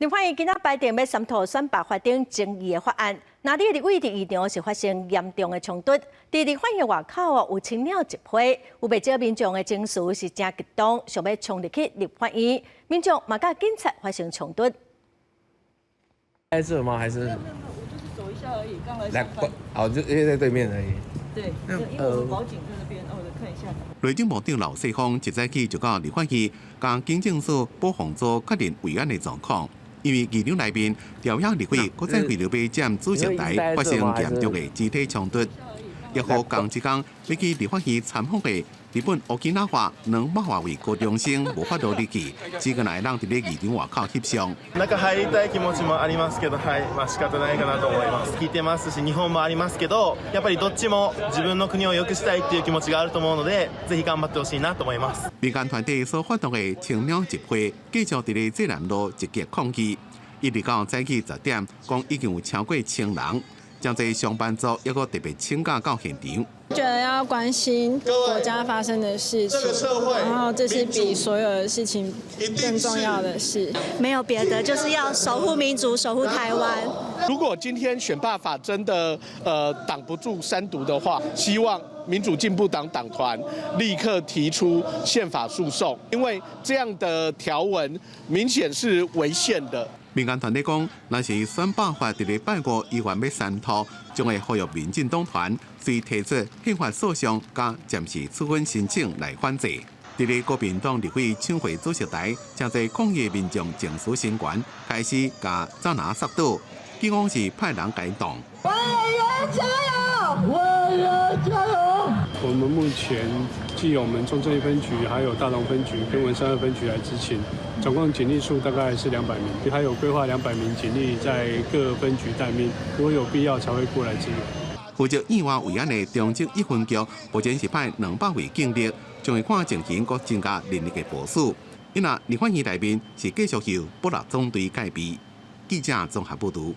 立法院今仔排定欲三讀選罷法頂爭議的法案，藍綠立委佇議場是發生嚴重的衝突。佇立法院外口哦，有青鳥集會，有袂少民眾的情緒是誠激動，想欲衝入去立法院，民眾嘛佮警察發生衝突。在這嗎？還是？沒有沒有，我就是走一下而已，剛來來，哦，就因為在對面而已。對，因為我們保警在那邊，我來看一下。內政部長劉世鋒一早起就到立法院，共警政署保防組確認維安的狀況。因為議場內面朝野立委閣再為著欲佔主席台發生嚴重的肢體衝突，抑予仝一工欲去立法院參訪的日本沖繩200外位高中生無法度入去，只敢會當佇咧議場外口翕相。中入りたい気持ちもありますけど、はい、まあ仕方ないかなと思います。聞いてますし、日本もありますけど、やっぱりどっちも自分の国を良くしたいっていう気持ちがあると思うので、ぜひ頑張ってほしいなと思います。民間團體所發動的青鳥集會，繼續佇咧濟南路集結抗議，一直到早起10點，講已經有超過千人，誠濟上班族猶閣特別請假到現場。覺得要關心國家發生的事情，然後這是比所有的事情更重要的事。沒有別的，就是要守護民主，守護台灣。如果今天選罷法真的擋不住三讀的話，希望民主進步黨黨團立刻提出憲法訴訟，因為這樣的條文明顯是違憲的。民間團體講，若是選罷法佇禮拜五依然欲三讀，將會呼籲民進黨團隨提出憲法訴訟佮暫時處分申請來反制。佇咧國民黨立委搶回主席台，誠濟抗議民眾情緒升懸，開始共查林捒倒，警方是派人共擋。委員加油！委員加油！我們目前既有我們中正一分局，還有大同分局跟文山二分局來執勤，總共警力數大概是200名，還有規劃200名警力在各分局待命，如果有必要才會過來支援。負責院外維安的中正一分局，目前是派200位警力，將會看情形閣增加人力的部署。因為立法院內面是繼續由部落總隊戒備。記者綜合報導。